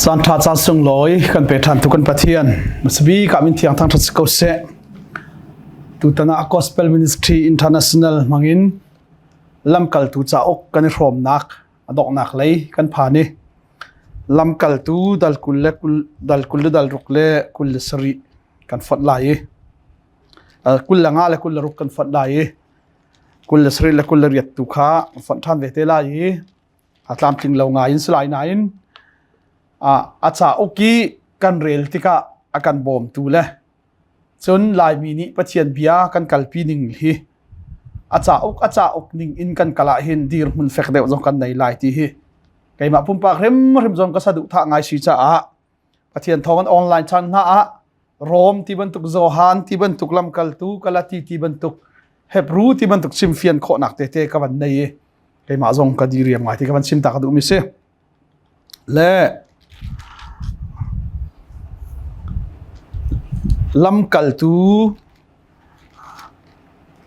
Caan ṭha caan sunglawi kan pe ṭhan tu kan Pathian Masibi ka min thiang thang ṭhat si ko seh. Tutan ah Gospel Ministry International hmangin lamkaltu cauk kan i hrawmnak a donghnak lei kan phan i lamkaltu dal kul le kul dal kul le dal ruk le kul le sarih kan fonh lai i kul le nga le kul le ruk kan fonh lai i kul le sarih le kul le riat tu kha fonh ṭhan ve te lai i a tlamtling lo ngai in si lai nain a cauk i kan rel tikah a kan bawmtu le cun Laimi nih Pathian bia kan kalpi ning hi a cauk a cauk ning in kan kal ah hin dirhmun fek deuh zong kan nei lai ti hi keimah pumpak hrimhrim zong ka saduhthah ngai si caah Pathian thawng in online chan hna ah Rom ti bantuk Johan ti bantuk lamkaltu Galati ti bantuk Hebrew ti bantuk chimfian khawhnak tete ka van nei i keimah zong ka diriam ngai ti ka van chim ta ka duhmi si. Le lamkaltu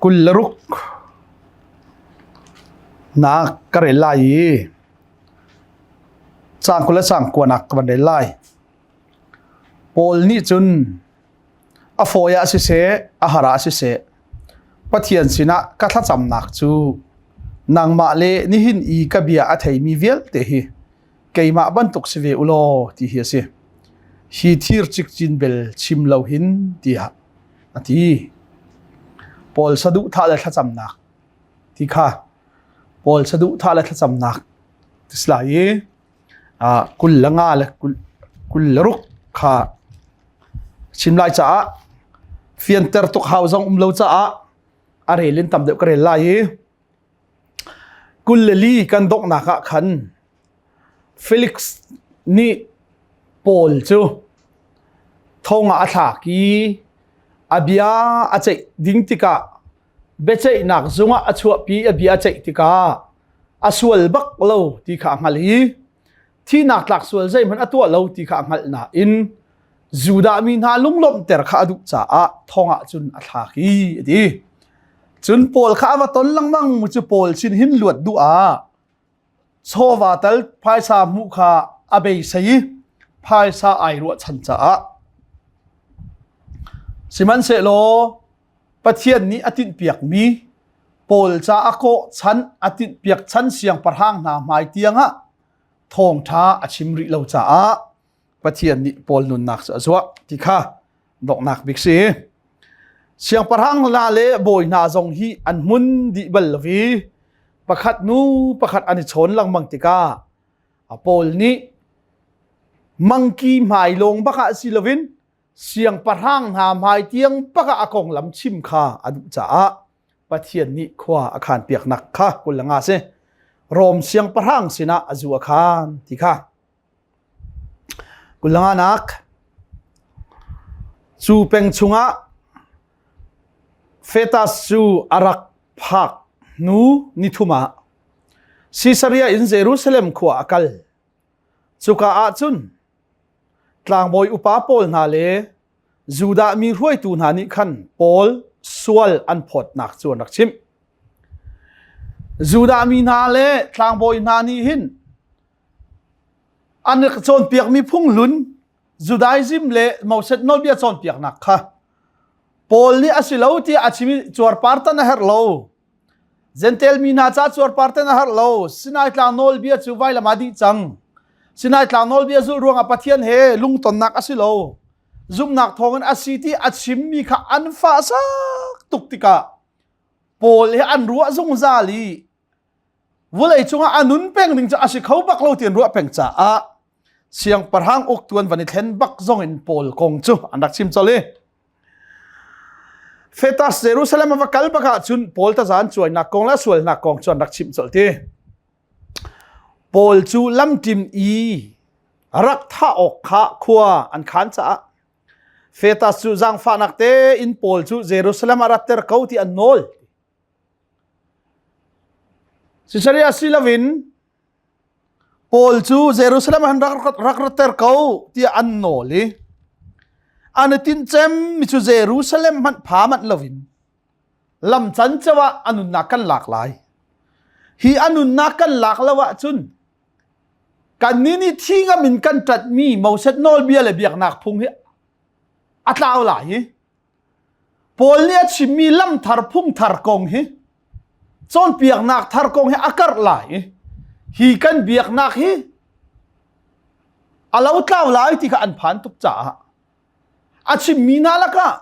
kul le ruk nak ka rel lai i Caang kul le caang kuanak ka van rel lai. Paul nih cun a fawi ah siseh, a har ah siseh, Pathian sinah ka thlacamnak cu nangmah le nihin i ka bia a theimi vialte hi keimah bantuk si ve u law ti hi a si. Hi thir cikcin bel chim lo hin tiah a ti. Paul saduhthah le thlacamnak ti kha Paul saduhthah le thlacamnak ti si lai i kul le nga le kul le ruk kha chim lai caah fianter tuk hau zong um lo caah a rel in tam deuh ka rel lai i kul le li kan donghnak ah khan Felix nih Paul cu thong ah a thlak i a bia a ceih ding tikah biaceihnak zungah a chuahpi a bia a ceih tikah a sual bak lo ti kha a hngalh i thihnak tlak sual zeihmanh a tuah lo ti kha a hngalh nain Judah mi hna lunglawmhter kha a duh caah thong ah cun a thlak i a ti. Cun Paul kha a va ton lengmang cu Paul sin hin luat duh ah chawva tal phaisa hmuh kha a beisei i phaisa ai ruahchan caah sihmanhsehlaw Pathian nih a tinhpiakmi Paul ca a kawh chan a tinhpiak chan siangpahrang hna hmai tiangah thawngṭha a chim rih lo caah Pathian nih Paul nunnak cu a zuah ti kha donghnak bik si. Siangpahrang hna le bawi hna zong hi an hmun dih bal lo i pakhat nu pakhat an i chawn lengmang tikah Paul nih mangki hmai lawng bak ah si loin siangpahrang hna hmai tiang bak ah a konglam chim kha a duh caah Pathian nih khua a khan piaknak kha kul le nga si. Rom siangpahrang sinah a zu a khan ti kha. Kul le nganak cu peng chungah Fetas cu a rak phak hnu nithum ah Sisaria in Jerusalem khua a kal. Cuka ah cun tlangbawi upa pawl hna le Judah mi hruaitu hna nih khan Paul sual an phawtnak cu an rak chimh. Judah mi hna le tlangbawi hna nih hin an rak cawnpiakmi phunghlun Judaism le Moses nawlbia cawnpiaknak kha Paul nih a si lo tiah a chim i cuarpar tan a herh lo. Jentail mi hna ca cuarpar tan a herh lo. Sinai tlang nawlbia cu vailam ah dih cang. Sinai tlang nawlbia zulh ruangah Pathian he lungtonnak a si lo. Zumhnak thawngin a si ti a chimmi kha an fahsak tuk tikah Paul he an ruah zungzal i vulei cungah a nun peng ding cu a si kho bak lo ti an ruah peng caah siangpahrang uktu an van i thlen bak zong in Paul kong cu an rak chim colh i Fetas Jerusalem a va kal bak ahcun Paul taza an cuainak kong le sualnak kong cu an rak chimh colh ti. Paul cu lamṭim i rak thah awk kha khua an khan caah Fetas cu zaangfahnak tein Paul cu Jerusalem ah ratter ko ti an nawl. Caesarea si loin Paul cu Jerusalem ah rak rak ratter ko tiah an nawl i an i tinhcem mi cu Jerusalem hmanh pha manh loin lam canceo ah a nunnak kan lak lai. Hi a nunnak kan lak lo ahcun Kannih nih thi ngam in kan ṭanhmi Moses nawlbia le biaknak phung hi a tlau lai hi. Paul nih a chimmi lam thar phung thar kong hi cawnpiaknak thar kong hi a karh lai i hi kan biaknak hi a lo tlau lai ti kha an phan tuk caah a chimmi hna lakah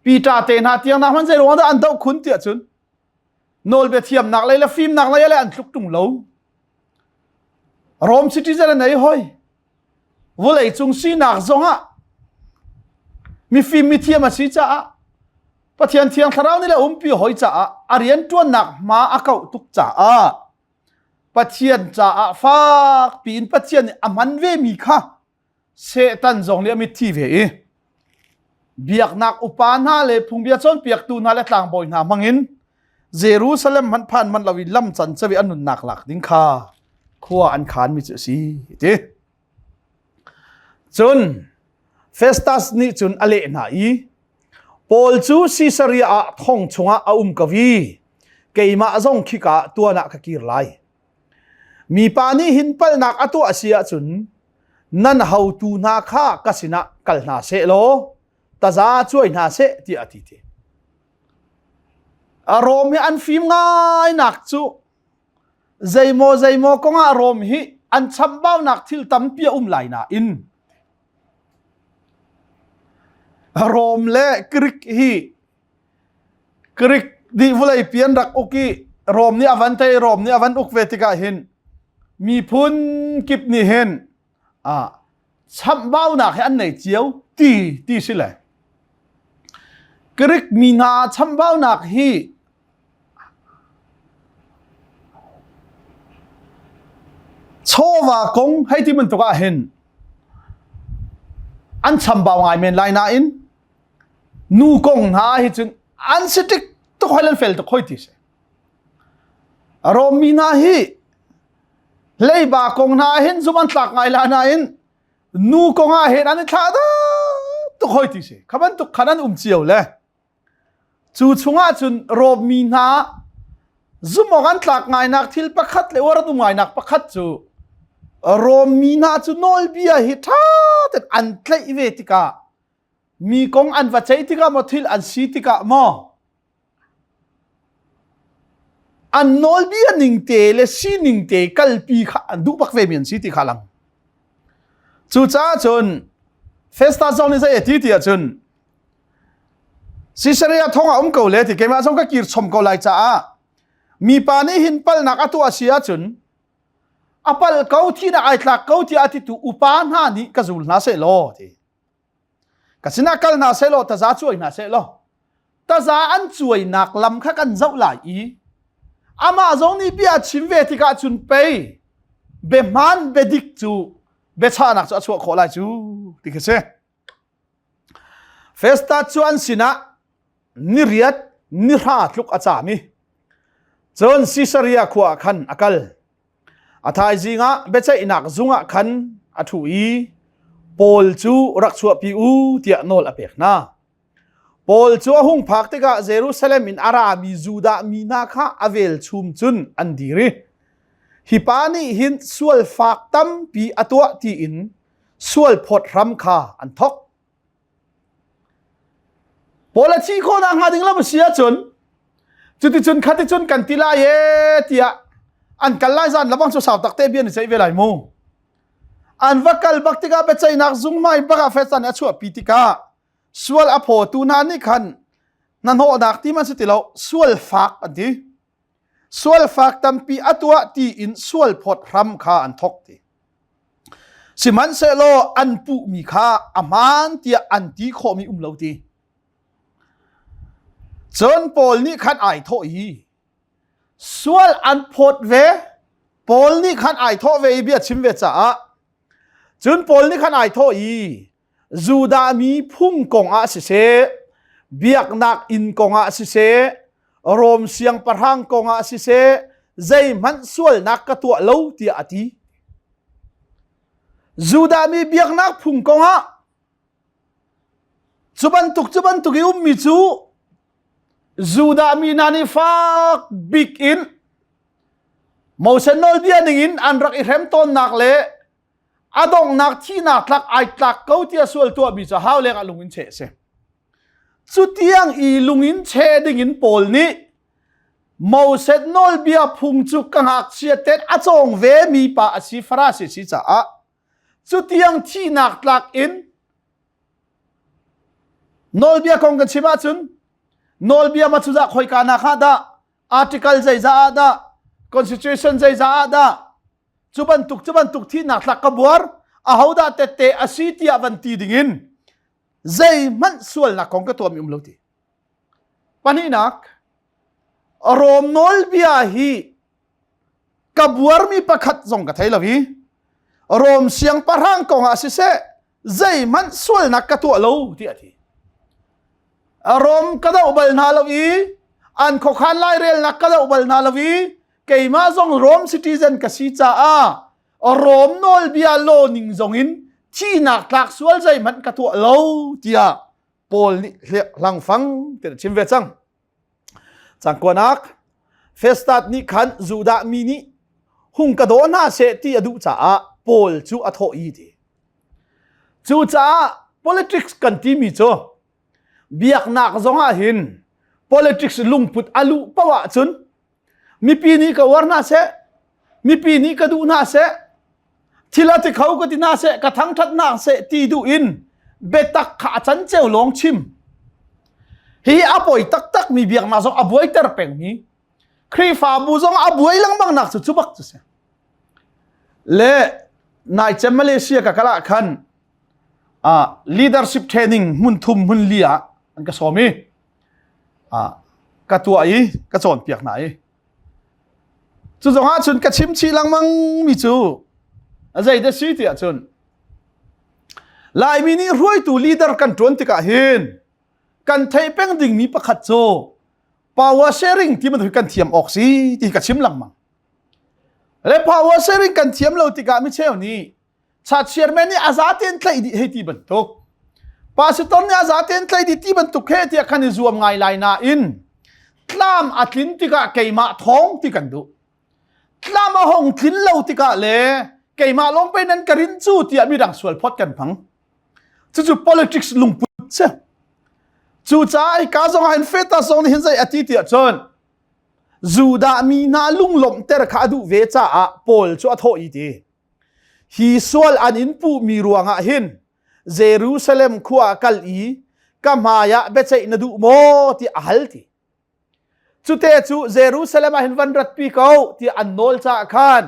Peter te hna tiang hna hman zei ruang dah an doh khun tiah cun nawlbia thiamnak lei le fimnak lei le an tluk tung lo Rome citizen an ei hoi vawlei cung sinak zongah mifim mithiam a si caah Pathian thiang thlarau nih le umpi hoi caah a rian ṭuannak hma a kauh tuk caah Pathian caah fak piin Pathian nih a hman ve mi kha Satan zong nih a mitthi ve i biaknak upa hna le phungbia cawnpiaktu hna le tlangbawi hna hmangin Jerusalem hmanh phan manh lo in lam can cawi an nunnak lak ding kha khua an khan mi cu a si ti. Cun Festus nih cun a leh hna i Paul cu Sisaria ah thong chungah a um ko i keimah zong khika tuan ah ka kir lai. Mipa nih hin palhnak a tuah a si ahcun nan hotu hna kha ka sinah kal hna seh law taza cuai hna seh tiah a ti ti. A Rom hi an fim ngainak cu zeimaw zeimaw kongah Rom hi an chambaunak thil tampi a um lai nain Rom le Greek hi Greek nih vawlei pi an rak uk i Rom nih a van tei Rom nih a van uk ve tikah hin miphun kip nih hin ah chamhbaunak hi an nei cio ti ti si le Greek mi hna chamhbaunak hi chawva kong hei ti bantuk ah hin an chambau ngai men lai nain nu kong hna hi cun an si tik tuk hoi lan fel tuk hoi ti si Rom mi hna hi leiba kong hna hin zum an tlak ngai la nain nu kong ah hin an i thlah da tuk hoi ti si kha bantuk khan an um cio le cu chungah cun Rom mi hna zum awk an tlak ngainak thil pakhat le uar an um ngainak pakhat cu Rom mi hna cu nawlbia hi ṭha tein an tlaih ve tikah mi kong an va ceih tikah maw thil an si tikah maw an nawlbia ning te le sining te kalpi kha an duh bak ve mi an si ti kha lang cucaah cun Festus zong nih zei a ti ti ahcun Caesarea thong ah um ko le ti keimah zong ka kir chom ko lai caah mipa nih hin palnak a tuah si ahcun a pal ko thinak ai tlak ko tiah a titu upa hna nih ka zul hna seh law ti ka sinah kal hna seh law taza cuai hna seh law taza an cuainak lam kha kan zoh lai i amah zong nih bia chim ve tikah cun pei biahmaan biadik cu biachahnak cu a chuah khawh lai cu ti khi si Festa cu an sinah niriat nihra tluk a caam i cun Sisaria khua ah khan a kal. A thaizing ah biaceihnak zung ah khan a ṭhu i Paul cu rak chuahpi u tiah nawl a pek hna. Paul cu a hung phak tikah Jerusalem in a rami Judah mi hna kha a velchum cun an dir i hi pa nih hin sual fak tampi a tuah tiin sual phawt hram kha an thok. Paul a thih khawhnak hnga ding lam a si ahcun cuticun khaticun kan ti lai e tiah an kal lai zan labang cu sau takte bia ni ceih ve lai mu. An va kal bak tikah biaceihnak zung hmai bak ah Festus nih a chuahpi tikah sual a phawtu hna nih khan hnahnawhnak ti man si ti lo sual fak an ti. Sual fak tampi a tuah tiin sual phawt hram kha an thok ti. Sihmanhsehlaw an puhmi kha a hmaan tiah an ti khawhmi um lo ti. Cun Paul nih khan ai thawh i sual an phawt ve Paul nih khan ai thawh ve i bia chim ve caah cun Paul nih khan ai thawh i Judah mi phung kong ah siseh, biaknak inn kong ah siseh, Rom siangpahrang kong ah siseh, zeihmanh sualnak ka tuah lo tiah a ti. Judah mi biaknak phung kong ah cu bantuk cu bantuk i ummi cu Judah mi hna nih fak bik in Moses nawlbia ning in an rak i hrem tawnnak le A donghnak thihnak tlak ai tlak ko tiah sual tuahmi cu hau leng ah lung in cheh a si. Cutiang i lung in cheh dingin Paul nih Moses nawlbia phung cu ka ngakchia ten a cawng ve mi pa a si Farasi si caah cutiang thihnak tlak in nawlbia kong kan chim ahcun nawlbia ma cuzah khoika nak ah dah article zeizah ah dah constitution zeizah ah dah cu bantuk cu bantuk thihnak tlak ka buar ahodah tette a si tiah van ti dingin zeihmanh sualnak kong ka tuahmi um lo ti Pahnihnak, Rom nawlbia hi ka buarmi pakhat zong ka thei lo i Rom siangpahrang kong ah siseh zeihmanh sualnak ka tuah lo tiah a ti. Rom ka doh bal hna lo i an khuakhan lairelnak ka doh bal hna lo i keimah zong Rom citizen ka si caah Rom nawlbia law ning zong in thihnak tlak sual zeihmanh ka tuah lo tiah Paul nih hlangfang ti chim ve cang. Cangkuanak Festat nih khan Judah mi nih hung ka daw hna seh ti a duh caah Paul cu a thawh i ti. Cucaah politics kan timi cu biaknak zong ah hin politics lungput a luh paoh ahcun Mipi nih ka uar hna seh, mipi nih ka duh hna seh, thil a ti kho ka ti hna seh, ka thangṭhat hna seh ti duh in biatak kha a can ceu lawng chim. Hi a poi taktak mi biaknak zong a buaiter pengmi Khrihfabu zong a buai lengmang nak cu cu bak cu si. Le nai cem Malaysia ka kal ah khan uh, leadership training hmun thum hmun li ah an ka sawm i ka tuah i ka cawnpiak hna i cu zong ah cun ka chim chih lengmang mi cu zei dah si ti ahcun Laimi nih hruaitu leader kan ṭuan tikah hin kan theih peng dingmi pakhat cu power sharing ti bantuk kan thiam awk si ti ka chim lengmang. Le power sharing kan thiam lo tikah mi cheu nih Cha chairman nih a zaten tlaih dih hei ti bantuk. Pastor nih a zaten tlaih dih ti bantuk he tiah kan i zuam ngai lai nain tlam a tlin tikah keimah thawng ti kan duh. Tlam a hong tlin lo tikah le keimah lawng pe nan ka rin cu tiah midang sual phot kan hmang. Cucu politics lungput si. Cucaah ka zong ah hin feta zong nih hin zei a ti tiah cun Judah mi hna lunglawmhter kha a duh ve caah Paul cu a thawh i ti. Hi sual an in puhmi ruangah hin Jerusalem khua ah kal i ka hmaiah biaceih na duh maw tiah a hal ti. Cute cu Jerusalem ah hin van ratpi ko tiah an nawl caah khan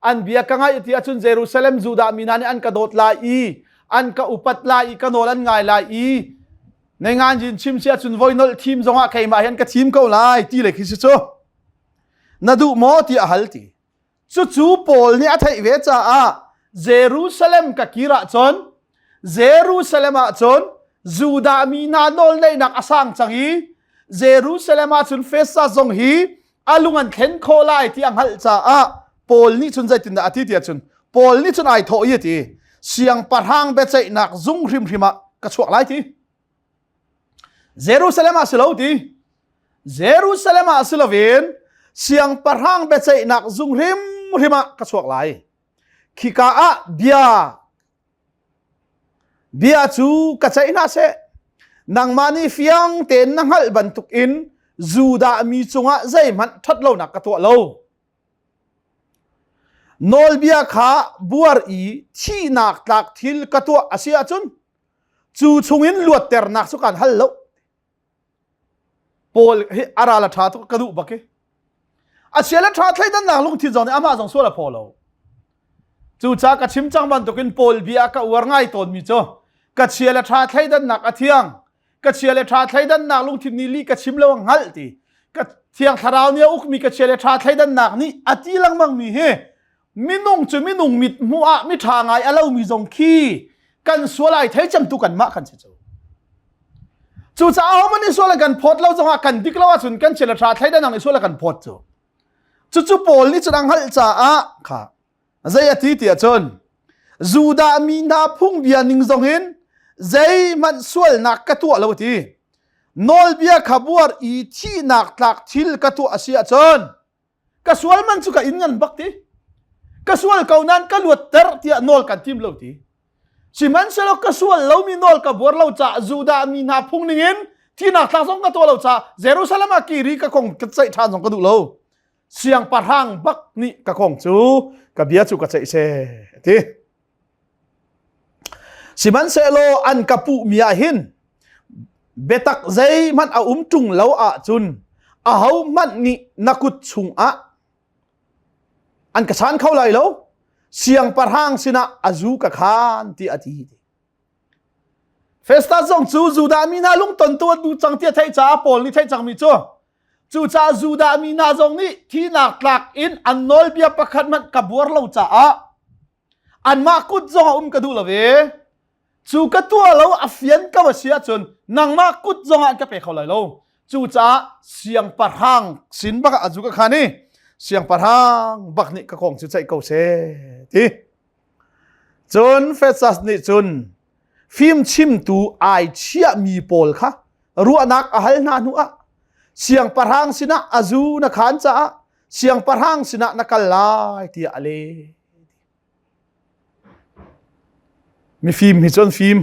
an bia ka ngaih ti ahcun Jerusalem Judah mi hna nih an ka dawt lai i an ka upat lai i ka nawl an ngai lai i nei ngan jin chim si ahcun voi nolh thim zongah keimah hi an ka thim ko lai ti le khi si cu na duh maw tiah a hal ti. Cucu Paul nih a theih ve caah Jerusalem ka kir ahcun Jerusalem ah cun Judah mi hna nawlneihnak a sang cang i Jerusalem ah cun Festus zong hi a lung an thlen khawh lai ti a hngalh caah Paul nih cun zeitindah a ti tiah cun Paul nih cun ai thawh i a ti siangpahrang biaceihnak zung hrimhrim ah ka chuak lai ti Jerusalem ah si lo ti. Jerusalem ah si loin siangpahrang biaceihnak zung hrimhrim ah ka chuak lai. Khika ah bia bia cu ka ceih hna seh. Nangmah nih fiang tein na hngalh bantuk in Judah mi cungah zeihmanh ṭhatlonak ka tuah lo. Nawlbia kha buar i thihnak tlak thil ka tuah a si ahcun cu chungin luatternak cu kan hal lo Paul hi a ral a ṭha tuk ka duh bak i a chia le ṭha thleidannak lungthin zong nih amah zong sual a phaw lo cucaah ka chim cang bantukin Paul bia ka uar ngai tawnmi cu ka chia le ṭha thleidannak a thiang ka chia le ṭha thleidannak lungthin nih lih ka chim lo a hngalh ti ka thiang thlarau nih a ukmi ka chia le ṭha thleidannak nih a ti lengmang mi hi minung cu minung mit hmuh ah mi ṭha ngai a lomi zong khi kan sual ai thei cemtu kanmah kan si cu cucaah homan i sual kan phawt lo zongah kan dik lo ahcun kan chia le ṭha thleidan i sual kan phawt cu cucu Paul nih cun a hngalh caah kha zei a ti ti ahcun Judah mi hna phungbia ning zong in zeihmanh sualnak ka tuah lo ti nawlbia kha buar i thihnak tlak thil ka tuah a si ahcun ka sual man cu ka in ngan bak ti. Ka sual ko nan ka luatter tiah nawl kan tim lo ti. Sihmanhsehlaw ka sual lomi nawl ka buar lo caah Judah mi hna phung ningin thihnak thlak zong ka tuah lo caah Jerusalem ah kiri ka kong ka ceih ṭhan zong ka duh lo. Siangpahrang bak nih ka kong cu ka bia cu ka ceih seh ti. Sihmanhsehlaw an ka puhmi ah hin biatak zeihmanh a um ṭung lo ahcun ahohmanh nih na kut chungah an ka chan kho lai lo siangpahrang sinah a zu ka khan ti a ti Festus zong cu Judah mi hna lungton tu an duh cang ti a theih caah Paul nih theih cangmi cu cucaah Judah mi hna zong nih thihnak tlak in an nawlbia pakhat hmanh ka buar lo caah anmah kut zong a um ka duh lo ve Cu ka tuah lo a fian ko a si ahcun nangmah kut zongah an ka pe kho lai lo. Cucaah siangpahrang sin bak ah a zu ka khan i siangpahrang bak nih ka kong cu ceih ko seh ti. Cun Festus nih cun fimchimtu ai chiahmi pawl kha ruahnak a hal hna hnu ah siangpahrang sinah a zu na khan caah siangpahrang sinah na kal lai tiah a leh. Mifim hi cu an fim.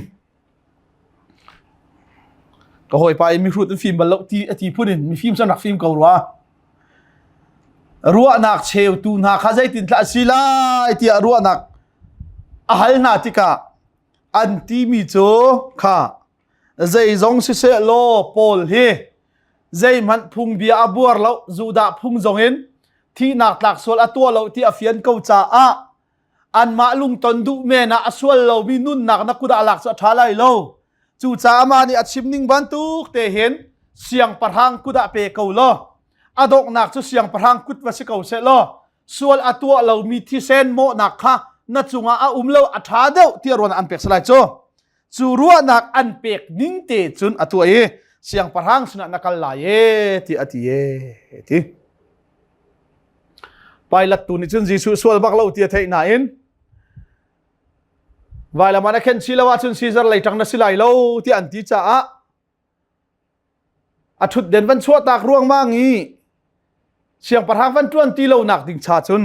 Ka hawipa i mihrut an fim bal lo ti a ti phun in mifim cu an rak fim ko rua. Ruahnak cheutu hna kha zeitin thlah a si lai tiah ruahnak a hal hna tikah an timi cu kha zeizong siseh law Paul hi zeihmanh phungbia a buar lo Judah phung zong in thihnak tlak sual a tuah lo ti a fian ko caah anmah lungton duh men ah a sual lomi nunnak na kut ah lak cu a ṭha lai lo cucaah amah nih a chim ning bantuk te hin siangpahrang kut ah pe ko law a donghnak cu siangpahrang kut va si ko seh law sual a tuah lomi thisen mawhnak kha na cungah a um lo a ṭha deuh tiah ruan an pek salai cu cu ruahnak an pek ning te cun a tuah i siangpahrang sinah na kal lai e ti a ti e ti Pilate tu nih cun Jesuh sual bak lo ti a theih nain vailam ah na khen si lo ahcun Caesar lei ṭang na si lai lo tiah an ti caah A ṭhutden van chuahtak ruangmang i siangpahrang van ṭuan ti lonak ding cha cun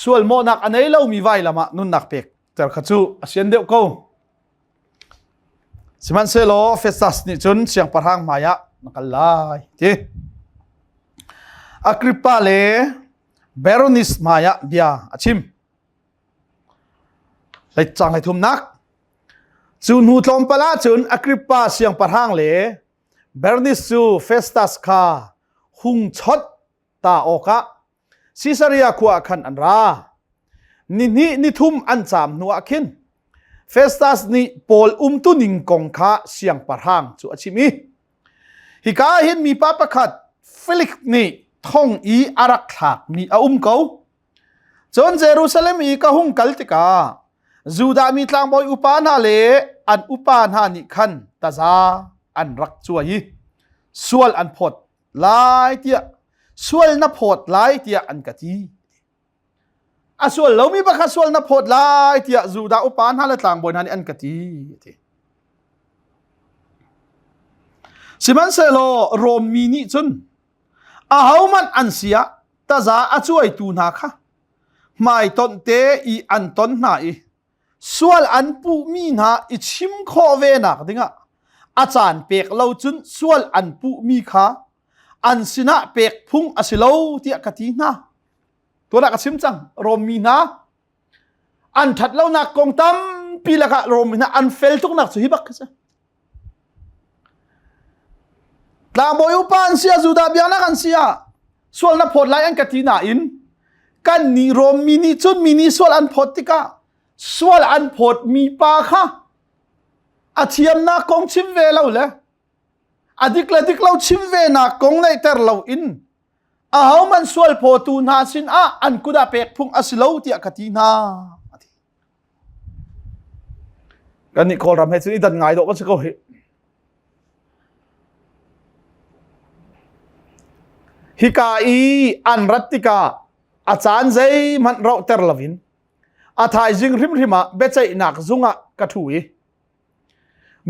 sual mawhnak a nei lomi vailam ah nunnak pek ter kha cu a sian deuh ko. Sihmanhsehlaw Festus nih cun siangpahrang hmaiah na kal lai ti. Agrippa le Berenice hmaiah bia a chim. Cang hlei thumnak. Cu hnu tlawmpal ah cun Agrippa siangpahrang le Bernice cu Festus kha hung chawnh ta awkah Sisaria khua ah khan an ra. Nihnih nithum an caam hnuah khin Festus nih Paul umtuning kong kha siangpahrang cu a chim i hika ah hin mipa pakhat Felix nih thong i a rak thlakmi a um ko. Cun Jerusalem i ka hung kal tikah Judah mi tlangbawi upa hna le an upa hna nih khan taza an rak cuai i sual an phawt lai tiah sual na phawt lai tiah an ka ti. A sual lomi pakhat sual na phawt lai tiah Judah upa hna le tlangbawi hna nih an ka ti. Sihmanhsehlaw Rom mi nih cun ahohmanh an si ah taza a cuaitu hna kha hmaitonh te i an ton hna i sual an puhmi hna i chim khawh ve nak dingah a caan pek lo cun sual an puhmi kha an sinah pek phung a si lo tiah ka ti hna. Tuah ka chim cang Rom mi hna an ṭhat lonak kong tampi lakah Rom mi hna an fel tuknak cu hi bak khi si. Tlangbawi upa an si ah Judah biaknak an si ah sual na phawt lai an ka ti nain kan nih Rom mi nih cun mi nih sual an phawt tikah sual an phawt mi pa kha a thiamnak kong chim ve lo le a dik le dik lo chim ve nak kong neihter lo in ahohmanh sual phawtu hna sin ah an kut ah pek phung a si lo tiah ka ti hna. Kan nih Kawlram he cun i dan ngai dawh kan si ko hih. Hika i an rat tikah a caan zeihmanh rauhter loin a thaizing hrimhrim ah biaceihnak zung ah ka ṭhu i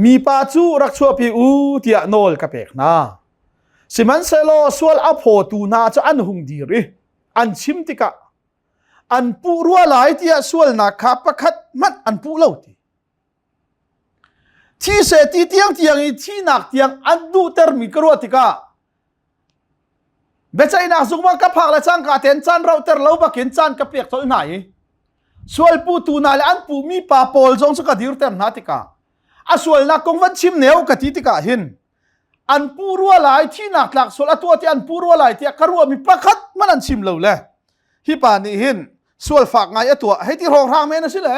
mipa cu rak chuahpi u tiah nawl ka pek hna. Sihmanhsehlaw sual a phawtu hna cu an hung dir i an chim tikah. An puh rua lai tiah sualnak kha pakhat hmanh an puh lo ti. Thi seh ti tiang tiang i thinak tiang an duhtermi ka ruah tikah biaceihnak zung ma ka phak le cangka tein caan rauhter lo bakin caan ka pek colh hna i sualputu hna le an puhmi pa pawl zong cu ka dirter hna tikah a sualnak kong van chim neu ka ti tikah hin an pu rua lai thinak tlak sual a tuah ti an pu rua lai tiah ka ruahmi pakhat hmanh an chim lo le hi pa nih hin sual fak ngai a tuah hei ti hrawnghrang men a si le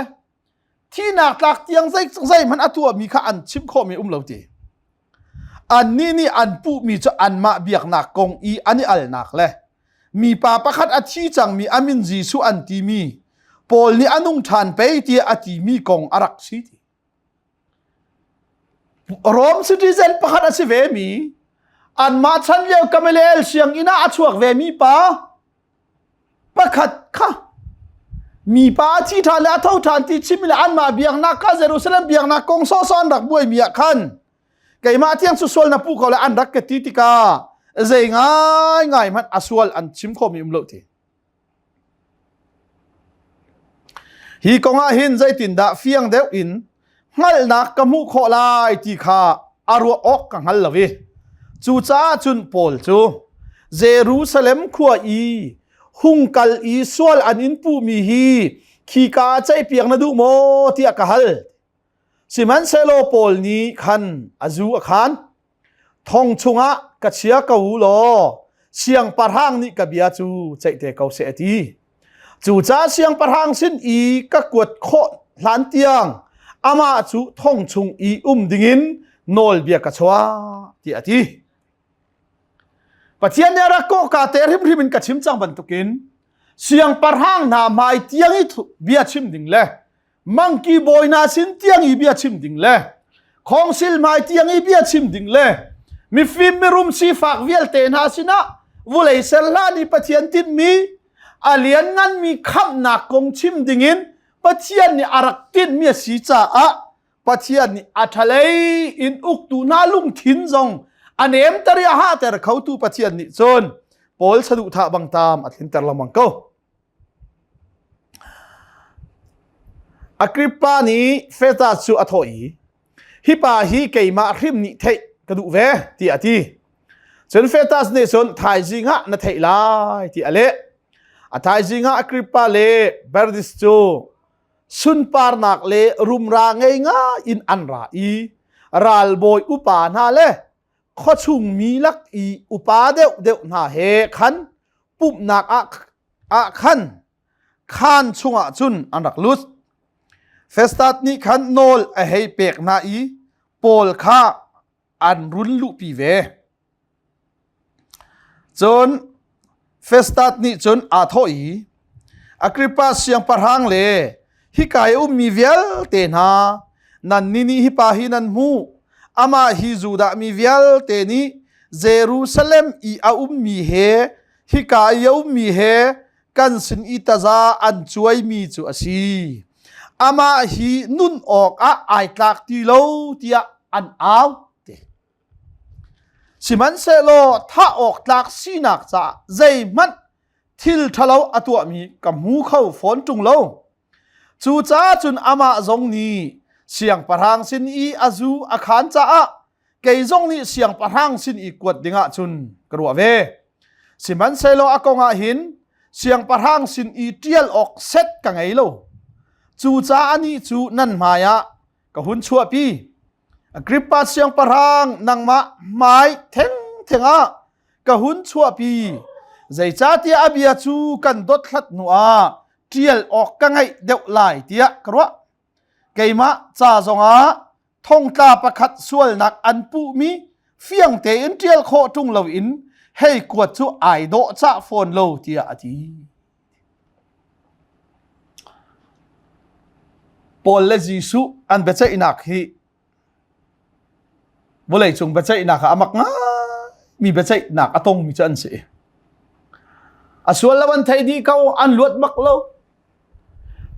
thinak tlak tiang zei zeihmanh a tuahmi kha an chim khawhmi um lo ti annih nih an puhmi cu anmah biaknak kong i an i alnak le mipa pakhat a thi cangmi a min Jesuh an timi Paul nih a nung ṭhan pei tiah a timi kong a rak si ti Rome citizen pakhat a si ve mi anmah chan lio Gamaliel sianginn ah a chuak ve mi pa pakhat kha mipa a thi ṭhan le a tho ṭhan ti chim le anmah biaknak kha Jerusalem biaknak kong sawhsawh an rak buaimi ah khan keimah tiang cu sual na puh ko le an rak ka ti tikah zei ngai ngai hmanh a sual an chim khawhmi um lo ti. Hi kong ah hin zeitindah fiang deuh in hngalhnak ka hmuh khawh lai ti kha a ruah awk ka hngal lo i cucaah cun Paul cu Jerusalem khua i hung kal i sual an in puhmi hi khika ah ceihpiak na duh maw tiah ka hal. Sihmanhsehlaw Paul nih khan a zu a khan. Thong chungah ka chia ko u law siangpahrang nih ka bia cu ceih te ko seh a ti. Cucaah siangpahrang sin i ka kuat khawh hlan tiang amah cu thong chung i um dingin nawlbia ka chuah tiah a ti. Pathian nih a rak kawh ka te hrimhrim in ka chim cang bantukin siangpahrang hna hmai tiang i bia chim ding le mangki bawi hna sin tiang i bia chim ding le khawngsil hmai tiang i bia chim ding le mifim mirum sifak vialte hna sinah vulei ser hlan i Pathian tinhmi a liannganmi khamhnak kong chim dingin Pathian nih a rak tinhmi a si caah Pathian nih a ṭhalei in uktu hna lungthin zong a nemter i a hahter khotu Pathian nih cun Paul saduhthah bang tam a tlinter lengmang ko. Agrippa nih Festus cu a thawh i, Hi pa hi keimah hrim nih theih ka duh ve, tiah a ti. Cun Festus nih cun thaizing ah na theih lai, tiah a leh. A thaizing ah Agrippa le Bernice cu sunparnak le rumra ngei ngai in an ra i ralbawi upa hna le khuachung mi lak i upa deuhdeuh hna he khan pumhnak ah ah khan khaan chungah cun an rak lut. Festus nih khan nawl a hei pek hna i Paul kha an run luhpi ve. Cun Festus nih cun aa thawh i, Agrippa siangpahrang le hika i ummi vialte hna, nannih nih hi pa hi nan hmuh. Amah hi Judah mi vialte nih Jerusalem i a ummi he hika i a ummi he kan sin i taza an cuaimi cu a si. Amah hi nun awkah ai tlak ti lo tiah an au. Sihmanhsehlaw thah awk tlak sinak caah zeihmanh thil ṭhalo a tuahmi ka hmu kho fawn ṭung lo. Cucaah cun amah zong nih siangpahrang sin i a zu a khaan caah kei zong nih siangpahrang sin i kuat dingah cun ka ruah ve. Sihmanhsehlaw a kong ah hin siangpahrang sin i ṭial awk set ka ngei lo. Cucaah anih cu nan hmaiah ka hun chuahpi. Agrippa siangpahrang nangmah hmai thengtheng ah ka hun chuahpi. Zeicahtiah a bia cu kan dothlat hnuah ṭial awk ka ngeih deuh lai tiah ka ruah. Keimah ca zongah thongtla pakhat sualnak an puhmi fiang tein ṭial khawh ṭung loin hei kuat cu ai dawh cah fawn lo tiah a ti. Paul le Jesuh an biaceihnak hi vawleicung biaceihnak ah a mak ngaimi biaceihnak a tongmi cu an si. A sual lo an thei dih ko, an luat bak lo.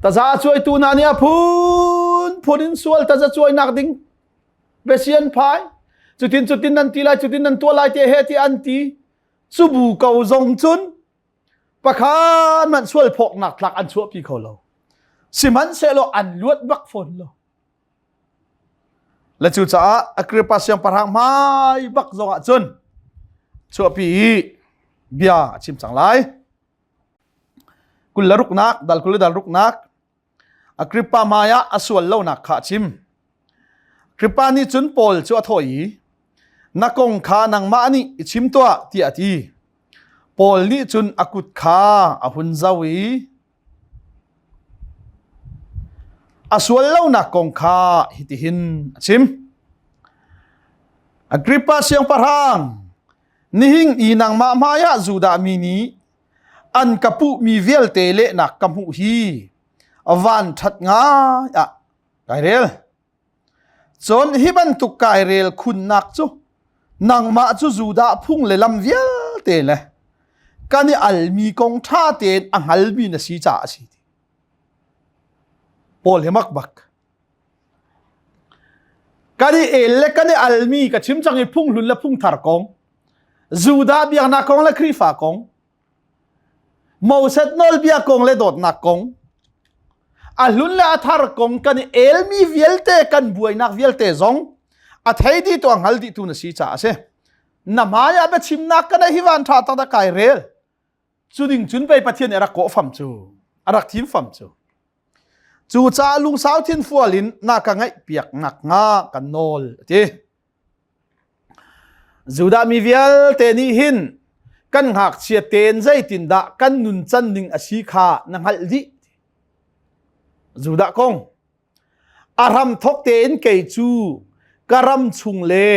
Taza cuaitu hna nih a phunphun in sual taza cuainak ding biasi an phai. Cutin cutin nan ti lai, cutin nan tuah lai ti he ti an ti. Cu bu ko zong cun. Pakhat man sual phawknak tlak an chuahpi kho lo. Sihmanhsehlaw an luat bak fawn lo. Le cucaah Agrippa siangpahrang hmai bak zong ah cun chuahpi i bia a chim cang lai. Kul le ruknak, dal 20 le dal ruknak, Agrippa hmai ah a sual lonak kha a chim. Agrippa nih cun Paul cu a thawh i, Na kong kha nangmah nih i chim tuah, tiah a ti. Paul nih cun a kut kha a hun zau i a sual lonak kong kha hitihin a chim. Agrippa siangpahrang, nihin i nangmah hmaiah Judah mi nih an ka puhmi vialte lehnak ka hmuh hi van ṭhat ngai ah kai rel. Cun hi bantuk kai rel khunnak cu nangmah cu Judah phung le lam vialte le kan i almi kong ṭha tein a hngalmi na si caah a si. Paul hi mak bak. Kan i el le kan i almi ka chim cang i phung hlun le phung thar kong, Judah biaknak kong le Khrihfa kong, Moses nawlbia kong le dawtnak kong, a hlun le a thar kong kan i elmi vialte kan buainak vialte zong a thei dih tu a hngal dih tu na si caah a si. Na hmai ah biachimnak ka hi van ṭha tak kai rel. Cu ding cun pei Pathian nih a rak kawh fam cu, a rak thim fam cu. Cu caah lungsau thinfual in na ka ngaih piak nak hnga kan nawl a ti. Judah mi vialte nih hin kan ngakchia tein zeitindah kan nuncan ning a si kha na hngalh dih. Judah kong a ram thok tein kei cu ka ram chung le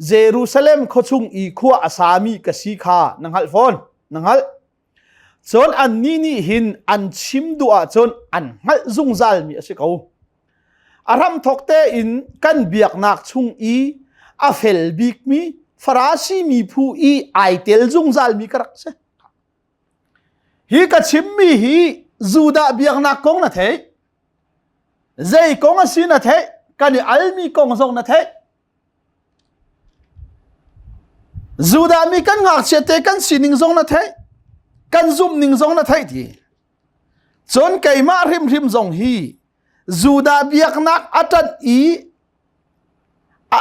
Jerusalem khuachung i khua a sami ka si kha na hngalh fawn na hngalh. Cun annih nih hin an chim duh ahcun an hngalh zungzalmi a si ko. A hramthawk tein kan biaknak chung i a fel bikmi Farasi mi phu i ai tel zungzalmi ka rak si. Hi ka chimmi hi Judah biaknak kong na theih. Zei kong a si na theih. Kan i almi kong zong na theih. Judah mi kan ngakchia te kan sining zong na theih. Kan zumh ning zong na theih ti. Cun keimah hrimhrim zong hi Judah biaknak a ṭanh i a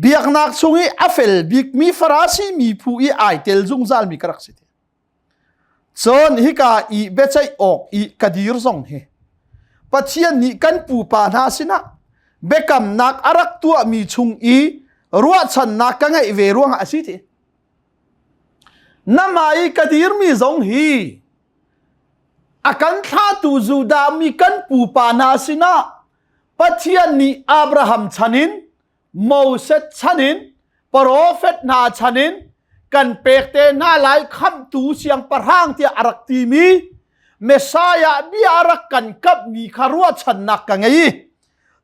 biaknak chung i a fel bikmi Farasi mi phu i ai tel zungzal mi ka rak si. Cun hika i biaceih awk i ka dir zong hi Pathian nih kan pupa hna sinah biakamnak a rak tuahmi chung i ruahchannak ka ngeih ve ruangah a si ti. Na hmai i ka dirmi zong hi a kan thlahtu Judah mi kan pupa hna sinah Pathian nih Abraham chan in Moses chan in profet hna chan in kan pek te hna lai khamhtu siangpahrang tiah a rak timi Messiah bia a rak kan kamhmi kha ruahchannak ka ngei i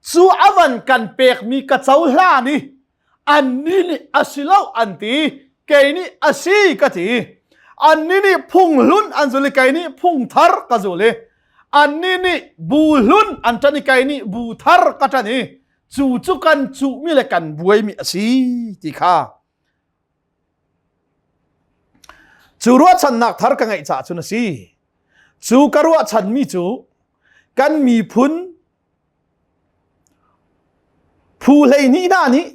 cu a van kan pekmi ka cohlan i annih nih a si lo an ti kei nih a si ka ti annih nih phung hlun an zul i kei nih phung thar ka zul i annih nih bu hlun an ṭan i kei nih bu thar ka ṭan i cu cu kan cuhmi le kan buaimi a si ti kha cu ruahchannak thar ka ngeih caah cun a si cu ka ruahchanmi cu kan miphun phu 12 hna nih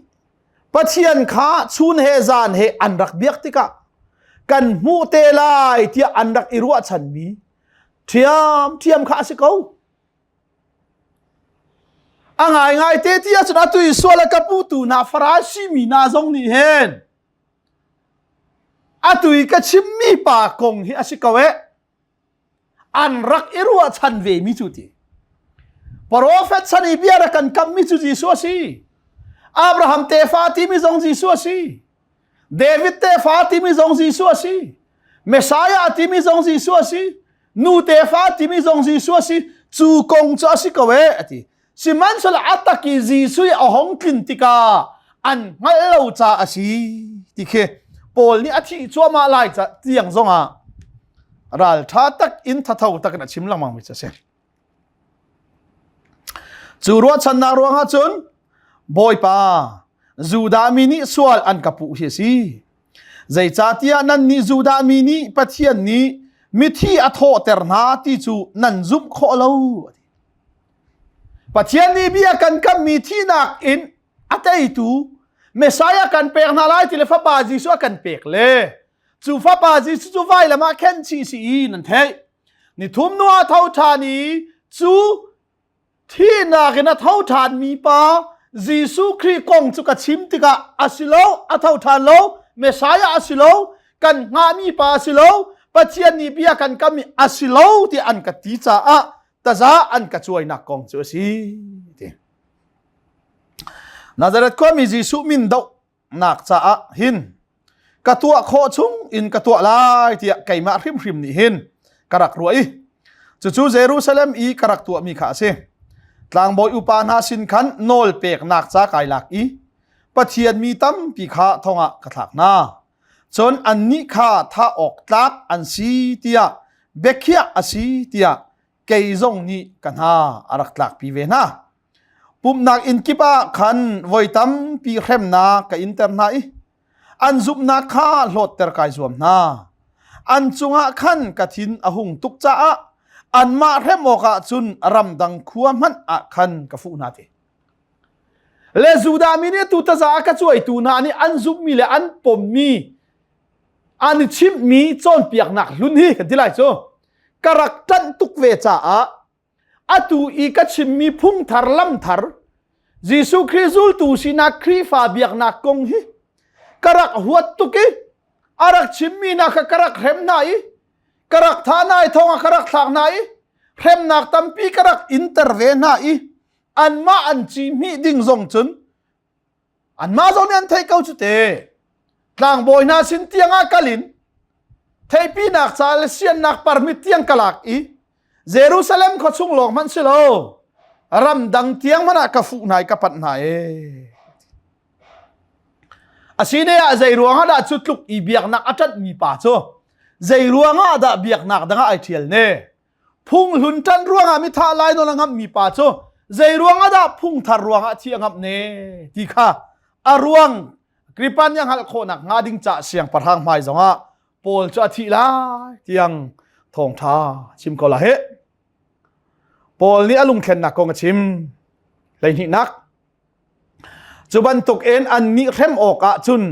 Pathian kha chun he zan he an rak biak tikah kan hmuh te lai tiah an rak i ruahchanmi ṭhiamṭhiam kha a si ko. A ngaingai te ti ahcun atu i sual a ka putu hna Farasi mi hna zong nih hin atu i ka chimmi pa kong hi a si ko eh. An rak i ruahchan ve mi cu ti. Profet chan i bia rak kan kammi cu Jesuh a si. Abraham tefa timi zong Jesuh a si. David tefa timi zong Jesuh a si. Messiah timi zong Jesuh a si. Nu tefa timi zong Jesuh a si. Cu kong cu a si ko e a ti. Sihmanhsehlaw a tak i Jesuh i a hong tlin tikah an hngalh lo ca a si ti khi Paul nih a thih cuahmah lai ca tiang zongah ralṭha tak in thatho tak in a chim lengmang mi cu a si. Cu ruahchannak ruangah cun Bawipa Judah mi nih sual an ka puh hi a si. Zeicahtiah nannih Judah mi nih Pathian nih Mithi a thawhter hna ti cu nan zumh khawh lo. Pathian nih bia kan kammi thihnak in a teitu Messiah kan pek hna lai ti le Fapa Jesuh a kan pek le cu Fapa Jesuh cu vailam ah khen chih si i nan theih. Nithum nu ah tho ṭhan i cu thihnak in a tho ṭhanmi pa Jesuh Khrih kong cu ka chim tikah a si lo, a tho ṭhan lo, Messiah a si lo, kan hngahmi pa a si lo, Pathian nih bia kan kammi a si lo tiah an ka ti caah taza an ka cuainak kong cu a si. Ti. Nazareth khuami Jesuh min dohnak caah hin ka tuah khawh chung in ka tuah lai tiah keimah hrimhrim nih hin ka rak ruah i cucu Jerusalem i ka rak tuahmi kha a si. Tlangbawi upa hna sin khan nawl peknak ca kai lak i Pathian mi tampi kha thongah ka thlak hna. Cun annih kha thah awk tlak an si tiah biakhiah a si tiah kei zong nih ka hna a rak tlakpi ve hna. Pumhnak inn kip ah khan voi tampi hremnak ka inter hna i an zumhnak kha hlawtter kai zuam hna. An cungah khan ka thin a hung tuk caah anmah hrem awkah cun ramdang khua hmanh ah khan ka fuh hna ti. Le Judah mi nih tu taza a ka cuaitu hna nih an zumhmi le an pommi an i chimhmi cawnpiaknak hlun hi kan ti lai cu ka rak ṭanh tuk ve caah atu i ka chimmi phungthar lamthar Jesuh Khrih zultu sinak Khrihfa biaknak kong hi ka rak huat tuk i a rak chimmi hna kha ka rak hrem hna i ka rak thah hna i thong ah ka rak thlak hna i hremnak tampi ka rak inter ve hna i anmah an ci hmih ding zong cun Anmah zong nih an theih ko cu te. Tlangbawi hna sin tiang ah kal in theipinak ca le siannak permit tiang ka lak i Jerusalem khua chung lawng hmanh si lo ramdang tiang hmanh ah ka fuh hna i ka panh hna e. Asine ah zei ruang ah dah cu tluk i biaknak a ṭanhmi pa cu zei ruang ah dah biaknak dang ah ai ṭhial ne? Phunghlun ṭan ruangah mithah lai nawl a ngamhmi pa cu zei ruangah dah phungthar ruangah thi a ngamh ne ti kha a ruang Kripa nih a hngalh khawhnak hnga ding caah siangpahrang hmai zongah Paul cu a thih lai tiang thawngṭha chim ko la he. Paul nih a lungthlennak kong a chim. Hleihnihnak Cu bantuk in annih hrem awkah cun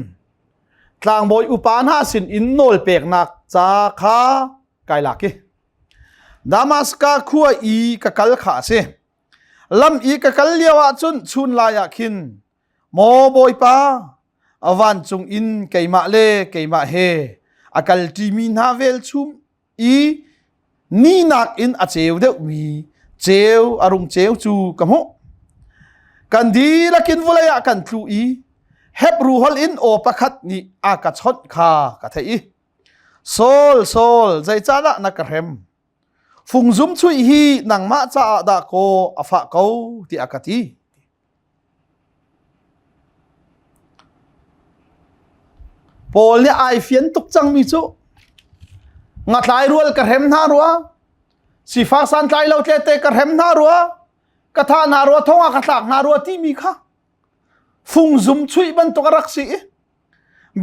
tlangbawi upa hna sin in nawl peknak ca kha kai lak i Damaska khua i ka kal kha a si. Lam i ka kal lio ah cun chun lai ah khin maw Bawipa a vancung in keimah le keimah he a kal ṭimi hna velchum i ni nakin a ceu deuhmi ceu a rung ceu cu ka hmuh. Kan dihlak in vawlei ah kan tlu i Hebru holh in aw pakhat nih a ka chawnh kha ka theih i Saul, Saul, zeicahdah na ka hrem? Fungzum chuih hi nangmah caah dah kaw a fah ko, tiah a ka ti. Paul nih ai fian tuk cangmi cu ngatlai rual ka hrem hna rua, sifak santlai lo tlete ka hrem hna rua, ka thah hna rua, thong ah ka thlak hna rua timi kha fungzum chuih bantuk a rak si i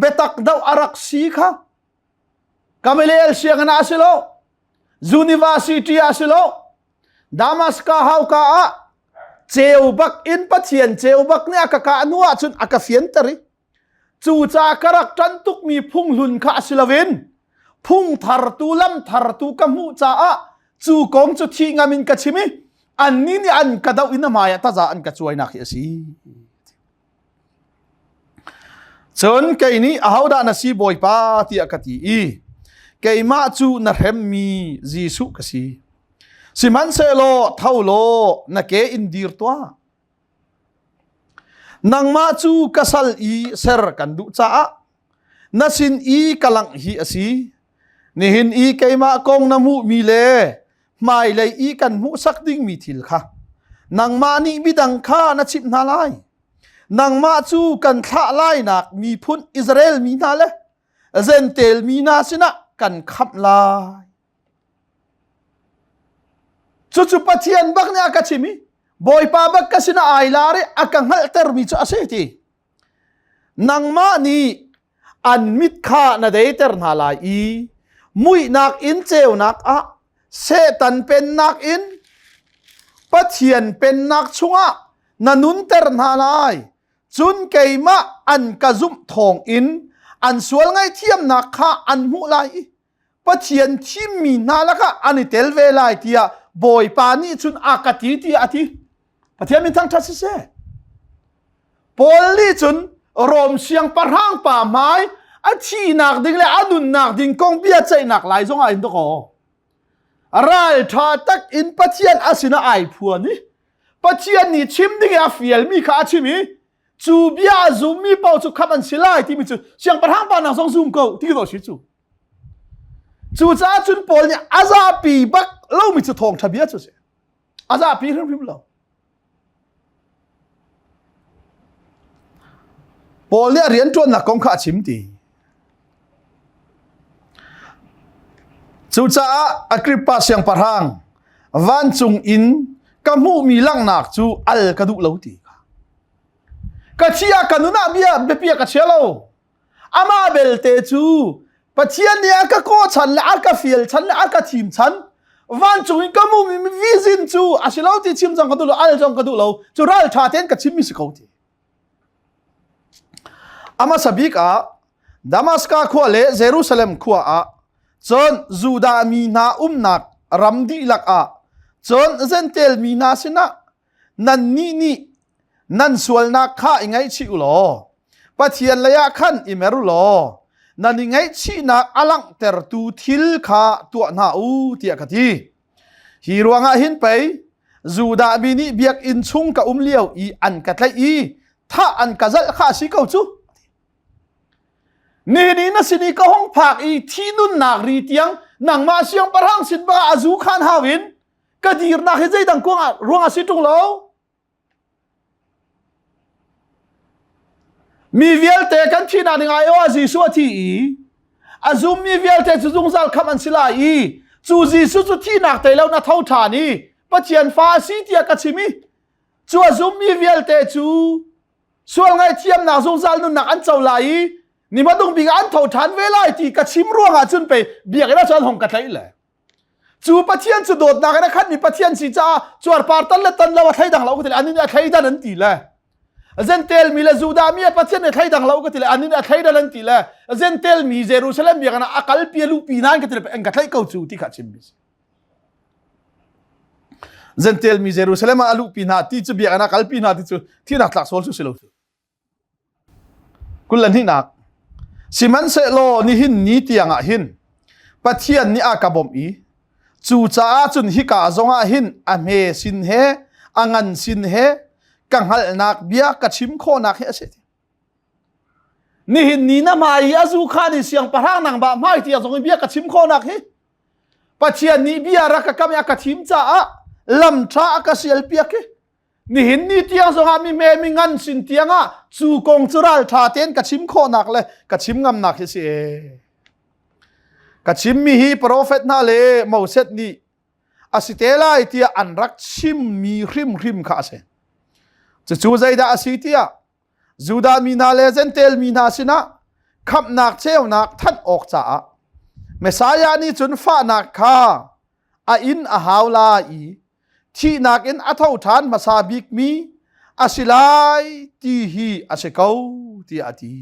biatak doh a rak si kha Gamaliel sianginn ah a si lo university ah a si lo Damaska hauka ah ceu bak in Pathian ceu bak nih a ka kah hnu ahcun a ka fianter i cu ca ka rak ṭan tukmi phunghlun kha a si loin phung thartu lam thartu ka hmuh caah cu kong cu thih ngam in ka chim i annih nih an ka doh in a hmai ah taza an ka cuainak hi a si. Cun kei nih ahodah na si Bawipa tiah ka ti i keimah cu na hremmi Jesuh ka si. Sihmanhsehlaw tho law na ke in dir tuah. Nangmah cu ka sal i ser kan duh caah na sin i ka langh hi a si. Nihin i keimah kong na hmuhmi le hmailei i kan hmuhsak dingmi thil kha nangmah nih midang kha na chimh hna lai. Nangmah cu kan thlah lainak miphun Israel mi hna le Zentel mi hna sinah kan khamh lai. Cucu Pathian bak nih a ka chim i Bawipa bak ka sinah ai lar i a ka hngalhtermi cu a si ti. Nangmah nih an mit kha na deiter hna lai i. Muihnak in ceunak ah, Satan pennak in Pathian pennak chungah na nunter hna lai. Cun keimah an ka zumh thawng in an sual ngaihthiamnak kha an hmuh lai i Pathian thimmi hna lakah an i tel ve lai tiah Bawipa nih cun a ka ti tiah a ti. Pathian min thangṭhat siseh. Paul nih cun Rom siangpahrang pa hmai a thihnak ding le a nunnak ding kong bia ceihnak lai zong ah in dakaw. Ral ṭha tak in Pathian a sinah ai phuan i Pathian nih chim ding i a fialmi kha a chim i cu bia a zummi paoh cu khamh an si lai timi cu siangpahrang pa nak zong zum ko ti ko si cu. Cucaah cun Paul nih a zapi bak lomi cu thawngṭha bia cu a si. A zapi hrimhrim lo. Paul nih a rianṭuannak kong kha a chim ti. Cucaah Agrippa siangpahrang vancung in ka hmuhmi langhnak cu al ka duh lo ti kha. Ka chia ka nun ah bia biapia ka chia lo. Amah belte cu Pathian nih a ka kawh chan le a ka fial chan le a ka thim chan vancung in ka hmuhmi vision cu a si lo ti chim zong ka duh lo al zong ka duh lo cu ral ṭha tein ka chimmi si ko ti. A hmasa bik ah Damaskas khua le Jerusalem khua ah cun Judah mi hna umnak ram dihlak ah cun Jentail mi hna sinah nannih nih nan sualnak kha i ngaihchih u law Pathian lei ah khan i mer u law nan i ngaihchihnak a langhtertu thil kha tuah hna u tiah ka ti. Hi ruangah hin pei Judah mi nih biakinn chung ka um lio i an ka tlaih i thah an ka zalh kha a si ko cu. Nihin i na sin i ka hung phak i thi nunnak ri tiang nangmah siangpahrang sin bangah a zu khan hau in ka dirnak hi zeidang kuangah ruang a si ṭung lo. Mi vialte kan thihnak ding ai ah Jesuh a thi i a zummi vialte cu zungzal khamh an si lai i cu Jesuh cu thihnak tei lo na tho ṭhan i Pathian fa a si tiah ka chim i cu a zummi vialte cu sual ngaihthiamnak zungzal nunnak an co lai i ni hmadung bik ah an tho ṭhan ve lai ti ka chim ruangah cun pei biakinn ah cun an hong ka tlaih le Cu Pathian cu dawtnak in a khatmi Pathian si caah cuarpar tan le tan lo a thleidang lo ka ti le anin a thleidan an ti le Jentail mi le Judah mi a Pathian nih thleidang lo ka ti le anin a thleidan an ti le Jentail mi Jerusalem biakinn ah a kalpi a luhpi nan ka ti le en ka thlaih ko cu ti kha chim mi si. Jentail mi Jerusalem ah a luhpi hna ti cu biakinn ah kalpi hna ti cu thinak tlak sual cu si lo. 22nak Sihmanhsehlaw nihin ni tiangah hin Pathian nih a ka bawmh i cucaah cun hika zongah hin a hme sin he a ngan sin he ka hngalhnak bia ka chim khawhnak hi a si. Nihin ni na hmai i a zu khan i siangpahrang nangmah hmai tiang zong in bia ka chim khawhnak hi Pathian nih bia rak ka kam i a ka thim caah lam ṭha a ka sialpiak hi Nihin ni tiang zongah mi hme mi ngan sin tiangah cu kong cu ralṭha tein ka chim khawhnak le ka chim ngamnak hi si e. Ka chimmi hi profet hna le Moses nih a si te lai tiah an rak chimmi hrimhrim kha a si. Cucu zeidah a si tiah Judah mi hna le Jentail mi hna sinah khamhnak ceunak thanh awk caah Messiah nih cun fahnak kha a inn a hau lai i thihnak in a tho ṭhan hmasa bikmi a si lai ti hi a si ko tiah a ti.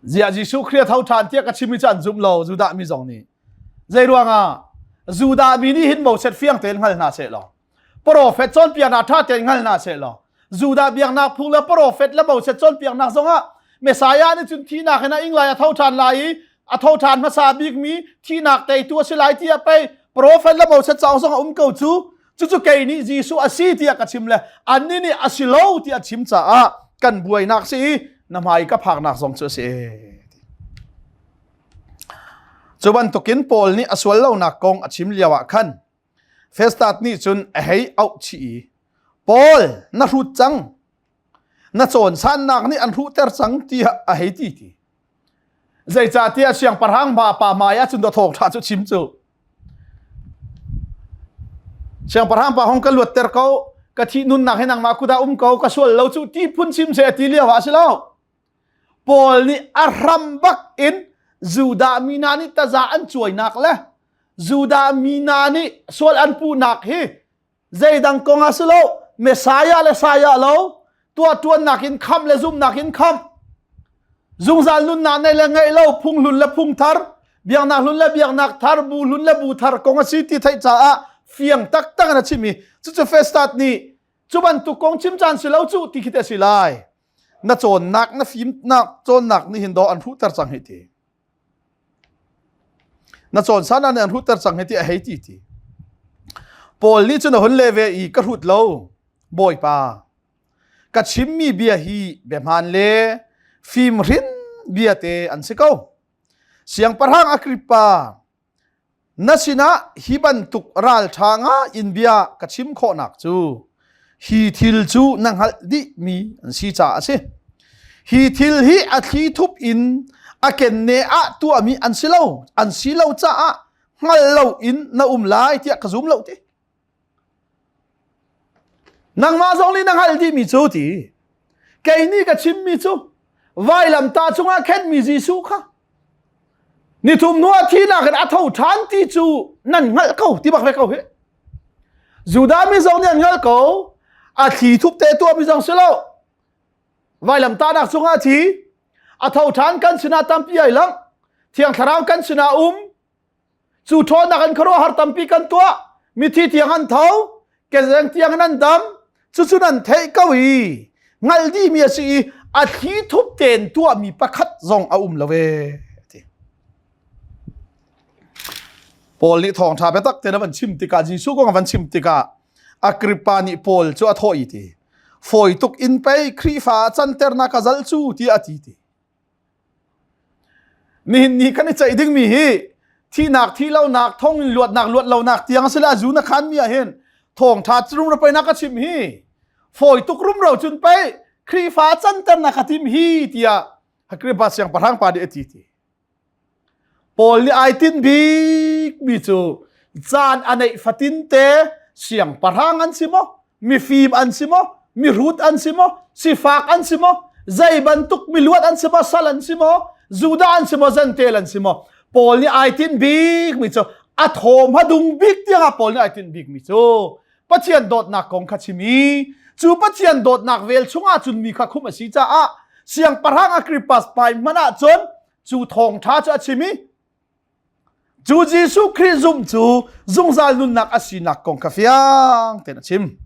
Ziah Jesuh Khrih a tho ṭhan tiah ka chim i cu an zum lo Judah mi zong nih. Zei ruangah Judah mi nih hin Moses fiang tein hngal hna seh law Profet cawnpiaknak ṭha tein hngal hna seh law Judah biaknak phung le profet le Moses cawnpiaknak zongah Messiah nih cun thihnak in a ing lai a tho ṭhan lai i a tho ṭhan hmasa bikmi thihnak teitu a si lai tiah pei profet le Moses cauk zong a um ko cu cucu kei nih Jesuh a si tiah ka chim le annih nih a si lo tiah chim caah kan buainak si i na hmai ka phaknak zong cu a si. Cu bantukin Paul nih a sual lonak kong a chim lio ah khan Festas nih cun a hei auh chih i Paul na hrut cang na cawnsannak nih an hruhter cang tiah a hei ti ti zeicahtiah siangpahrang pa pa hmai ah cun thawng ṭha cu chim cu siangpahrang pa hong ka luatter ko ka thih nunnak hi nangmah kut ah um ko ka sual lo cu ti phun chim se ti lio ah si lo Paul nih a hram bak in Judah mi hna nih taza an cuainak le Judah mi hna nih sual an puhnak hi zeidang kong ah si lo Messiah le Saya lo tuah ṭuannak in khamh le zumhnak in khamh zungzal nunnak nei le ngeih lo phung hlun le phung thar biaknak hlun le biaknak thar bu hlun le bu thar kong a si ti theih caah fiang taktak in a chim i cucu Festus nih cu bantuk kong chim caan si lo cu ti khi te a si lai na cawnnak na fimnak cawnnak nih hin dawh an hruhter cang hi ti Na cawn san ah an hruhter cang hi ti a hei ti ti. Paul nih cun a hun leh ve i ka hrut lo, Bawipa. Ka chimmi bia hi bia hmaan le fimhrin bia te an si ko. Siangpahrang Agrippa, Na sinah hi bantuk ralṭha nga in bia ka chim khawhnak cu hi thil cu na hngalh dihmi an si caah a si. Hi thil hi a thli thup in a kenne ah tuahmi an si lo, an si lo caah hngal lo in na um lai tiah ka zum lo ti. Nangmah zong nih na hngalh dihmi cu ti. Kei nih ka chimmi cu vailamtah cungah khenmi Jesuh kha nithum hnu ah thihnak in a tho ṭhan ti cu nan hngalh ko ti bak ve ko hi. Judah mi zong nih an hngalh ko. A thli thup te tuahmi zong si lo. Vailamtahnak cungah a thi. A tho ṭhan kan sinah tampi ai lang. Thiang Thlarau kan sinah um. Cu ṭhawnnak in khuaruahhar tampi kan tuah. Mithi tiang an tho, kezeng tiang in an dam. Cucu nan theih ko i hngalh dihmi a si i a thli thup tein tuahmi pakhat zong a um lo ee. Ti. Paul nih thawngṭha biatak tein a van chim tikah Jesuh kong a van chim tikah Agrippa nih Paul cu a thawh i ti fawi tuk in pei Khrihfa ah canternak ka zal cu tiah a ti ti. Nihin ni kan i ceih dingmi hi thihnak thih lonak thong in luatnak luat lonak tiang a si le a zu na khan mi ah hin thawngtha rumro pei na ka chim hi fawi tuk rumro cun pei Khrihfa canternak ka tim hi tiah Agrippa siangpahrang pa nih a ti ti. Paul nih ai tinh bikmi cu caan a neih fatin te siangpahrang an si maw mifim an si maw mihrut an si maw sifak an si maw zei bantuk miluat an si maw sal an si maw Judah an si maw Gentile an si maw Paul nih ai tinh bikmi cu a thawm hadung bik tiangah Paul nih ai tinh bikmi cu Pathian dawtnak kong kha chim i cu Pathian dawtnak vel chungah cun mi kha khum a si caah siangpahrang Agrippas hmai hmanh ah cun cu thawngṭha cu a chim i Cu Jesuh Khrih zumh cu zungzal nunnak a sinak kong kha fiang tein a chim.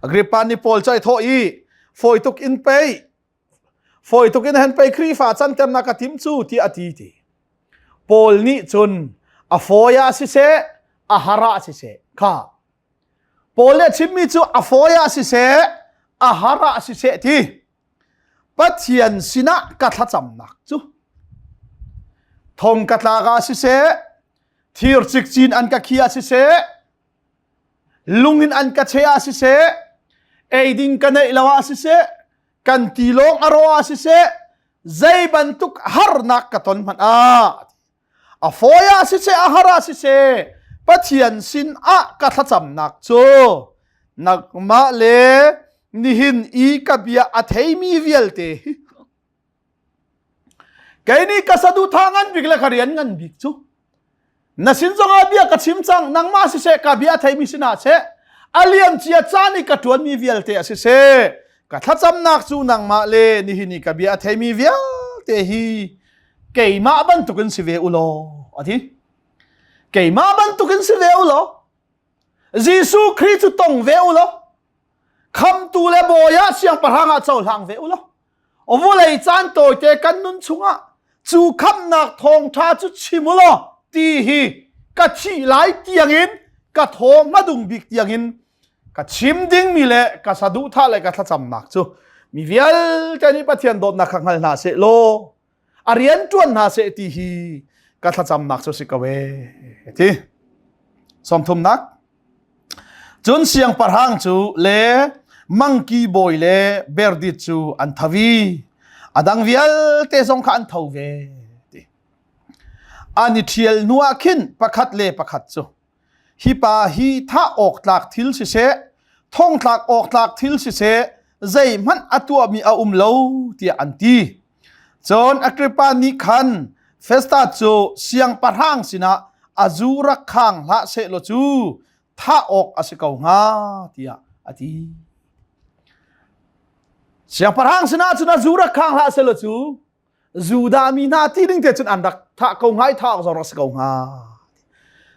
Agrippa nih Paul cu ai thawh i fawi tuk in pei fawi tuk in hen pei Khrihfa canternak a tim cu tiah a ti ti. Paul nih cun a fawi ah siseh a har ah siseh kha Paul nih a chimmi cu a fawi ah siseh a har ah siseh ti Pathian sinah ka thlacamnak cu thong ka tlak ah siseh, thir cikcin an ka khi ah siseh, lung in an ka cheh ah siseh, eiding ka neih lo ah siseh, kan tilawng a rawh ah siseh, zei bantuk harnak ka ton hmanh ah A fawi ah siseh, a har ah siseh, Pathian sin ah ka thlacamnak cu nangmah le nihin i ka bia a theimi vialte hi kei nih ka saduhthah ngan bik le ka rian ngan bik cu na sin zongah bia ka chim cang nangmah siseh ka bia a theimi sinah seh a liam cia caan i ka ṭuanmi vialte a siseh ka thlacamnak cu nangmah le nihin i ka bia a theimi vialte hi keimah bantukin si ve u law a ti keimah bantukin si ve u law Jesuh Khrih cu tong ve u law khamtu le bawi ah siangpahrang ah cohlang ve u law vulei caan tawite kan nun chungah cu khamnak thawngṭha cu chim u law ti hi ka thih lai tiangin ka thaw hmadung bik tiangin ka chim dingmi le ka saduhthah le ka thlacamnak cu mi vialte nih Pathian dawtnak kha hngal hna seh law a rian ṭuan hna seh ti hi ka thlacamnak cu si ko ee ti sawmthumnak cun siangpahrang cu le mangki bawi le berdit cu an tho i a dang vialte zong kha an tho ve ti an i ṭhial hnu ah khin pakhat le pakhat cu Hi pa hi thah awk tlak thil siseh, thongtlak awk tlak thil siseh, zeihmanh a tuahmi a um lo tiah an ti. Cun Agrippa nih khan Festas cu siangpahrang sinah a zu rak khang hlah sehlaw cu thah awk a si ko hnga tiah a ti. Siangpahrang sinah cun a zu rak khang hlah sehlaw cu Judah mi hna ti ding te cun an rak thah ko hnga i thah awk zong rak si ko hnga.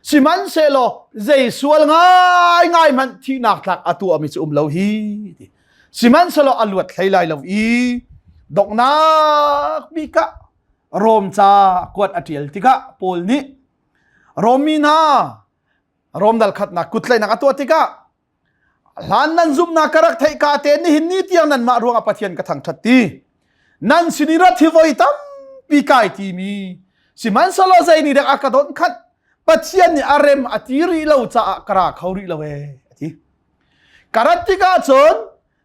Sihmanhsehlaw zei sual ngai ngai hmanh thihnak tlak a tuahmi cu um lo hi ti. Sihmanhsehlaw a luat hlei lai lo i donghnak bik ah Rom ca kuat a ṭial tikah Paul nih Rom mi hna Rom dal khatnak kuttlaihnak a tuah tikah hlan nan zumhnak ka rak theih ka te nihin ni tiang nanmah ruangah Pathian ka thangṭhat ti nan sin i rat hi voi tampi kai timi sihmanhsehlaw zei nih dek a ka donh khat Pathian nih a rem a ti rih lo caah ka ra kho rih lo ee a ti ka rat tikah cun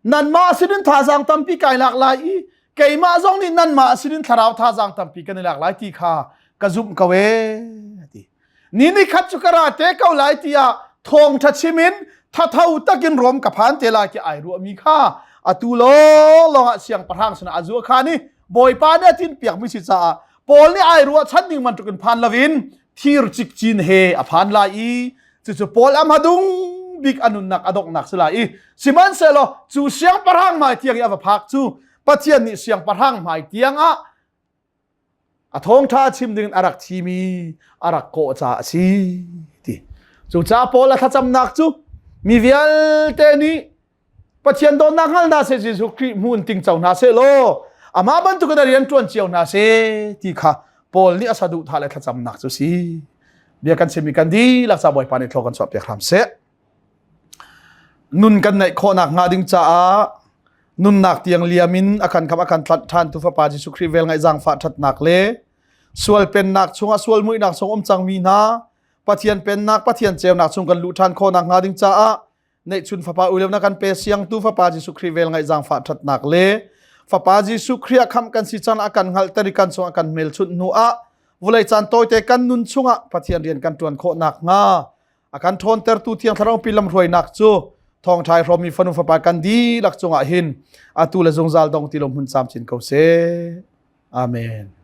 nanmah sinin thazaang tampi kai lak lai i keimah zong nih nanmah sinin thlarau thazaang tampi kan i lak lai ti kha ka zumh ko ee a ti Ni ni khat cu ka ra te ko lai tiah thawngṭha chim in thatho takin Rom ka phan te lai ti ai ruahmi kha atu lawnglawng ah siangpahrang sinah a zuah khan i Bawipa nih a tinpiakmi si caah Paul nih ai ruahchan ning bantukin phan loin thir cikcin he a phan lai i cucu Paul a hmadung bik a nunnak a donghnak si lai i sihmanhsehlaw cu siangpahrang hmai tiang i a va phak cu Pathian nih siangpahrang hmai tiang ah A thawngṭha chim dingin a rak thimi a rak kawh caah a si ti. Cucaah Paul a thlacamnak cu mi vialte nih Pathian dawtnak hngal hna seh Jesuh Khrih hmu in tingco hna seh law amah bantukin a rian ṭuan cio hna seh ti kha Paul nih a saduhthah le thlacamnak cu si. Bia kan chimmi kan dihlak ca Bawipa nih thlaw kan chuahpiak hram seh. Nun kan neih khawhnak hnga ding caah nunnak tiang liam in a kan kham a kan tlanh ṭhan tu Fapa Jesuh Khrih vel ngaih zaangfah ṭhatnak le sual pennak chungah sual muihnak chung um cangmi hna Pathian pennak Pathian ceunak chung kan luh ṭhan khawhnak hnga ding caah neihchun Fapa uilonak kan pe siangtu Fapa Jesuh Khrih vel ngaih zaangfah ṭhatnak le Fapa Jesuh Khrih a khamh kan si cang a kan hngalhter i kan chung a kan hmelchunh hnu ah vulei caan tawite kan nun chungah Pathian rian kan ṭuan khawhnak hnga A kan ṭhawntertu Thiang Thlarau pi lamhruainak cu thawngṭha i hrawmmi fanu fapa kan dihlak cungah hin atu le zungzal dong ti lo hmun camcin ko seh. Amen.